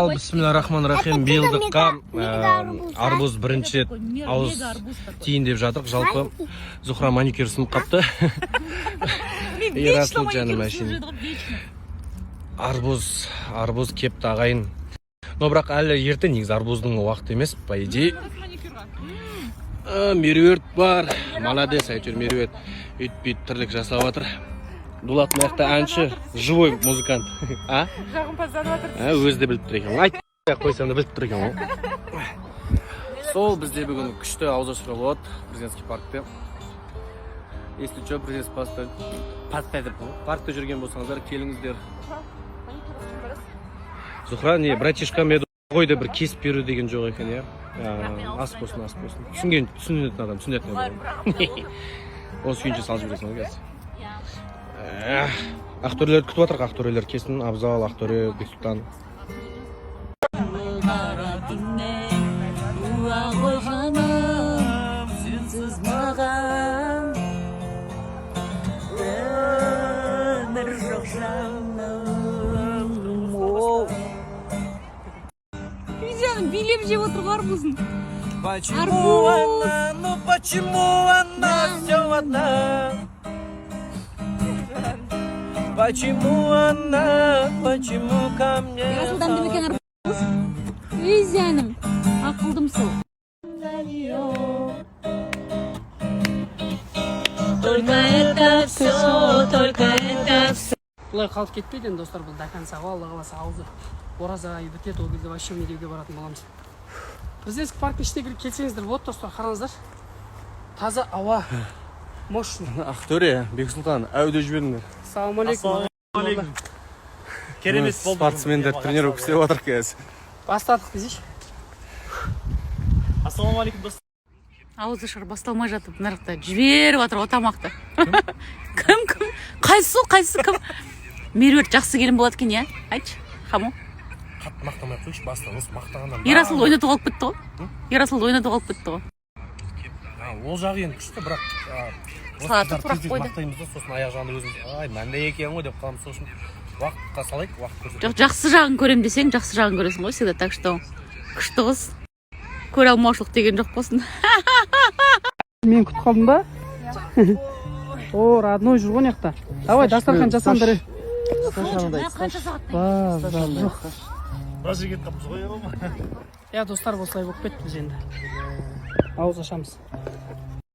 Ал, бисмилля рахман рахим. Биылдыққа арбуз бірінші рет ауыз тиін деп жатырық. Жалпы, Зухра маникюр сынып қапты. Ерасыл, жаным, әшейін. Арбуз, арбуз кепті, ағайын. Но бірақ әлі ерте негізі, арбуздың уақыты емес, по идее. Меруерт бар, молодец, әйтеуір Меруерт өйтіп бүйтіп тірлік жасап жатыр. Дулат мына жақта әнші, живой музыкант, а? Жағымпазданып жатыр. А, өзі де біліп тұр екен ғой, айтпай ақ қойсам да біліп тұр екен ғой. Сол, бізде бүгін күшті ауызашар болады Президентский паркте. Если че, Президентский паркта деп, паркте жүрген болсаңыздар, келіңіздер. Зухра, не, братишка еді ғой деп бір кесіп беру деген жоқ екен, иә? Ас болсын, ас болсын. Түсінген, түсінетін адам түсінетін еді ғой. Осы күйінше салып жібересің ғой қазір. Ақтөрелерді күтіп жатырық, ақтөрелер келсін. Абзал, Ақтөре, Бексұлтан. Қара түннен туа ғой, жаным, сенсіз маған өмір жоқ, жаным, оу. Видеоны билеп жеп отыр ғой арбузын. Почему Арбуз. она, ну почему она все одна? Почему она, почему ко мне? Ерасыл, дәмді ме екен арбуз? Ей, жаным, ақылдым сол. На нее. Только это все, только это все. Бұлай қалып кетпейді енді, достар, бұл до конца ғой, Алла қаласа. Аузы ораза айы бітеді, ол кезде вообще Медеуге баратын боламыз. Президентский парктің ішіне кіріп келсеңіздер болады, достар. Қараңыздар, таза ауа, мощный. Ақтөре, Бексұлтан, әуде жіберіңдер. Ассалаумағалейкум. Керемет болды. Спортсмендер тренировка істеп жатыр қазір. Бастадық десейші. Ассалаумағалейкум, достар. Ауызашар басталмай жатып, мына жақта жіберіп жатыр ғой тамақты. Кім, кім, қайсысы, қайсысы, кім? Меруерт жақсы келін болады екен, иә? Айтшы, Хамо. Қатты мақтамай ақ қойшы басынан, осы мақтағаннан. Ерасылды ойнатуға алып кетті ғой, Ерасылды ойнатуға алып кетті ғой. А, ол жағы енді күшті, бірақ осы Салаты қыздарды тұрақ тез-тез қойды. мақтаймыз да, сосын аяқ жағында өзіміз ай, мынандай екен ғой деп қаламыз. Сол үшін уақытқа салайық, уақыт көрсетеді. Жоқ, жақсы жағын көрем десең, жақсы жағын көресің ғой всегда. Так что күшті қыз, көре алмаушылық деген жоқ болсын. Мен күтіп қалдым ба? О, родной жүр ғой мына жақта. Давай, дастархан жасаңдар, ей. Қанша сағат? Базар жоқ. Біраз жерге кетіп қалыппыз ғой. Иә, достар, осылай болып кетті. Біз енді ауыз ашамыз.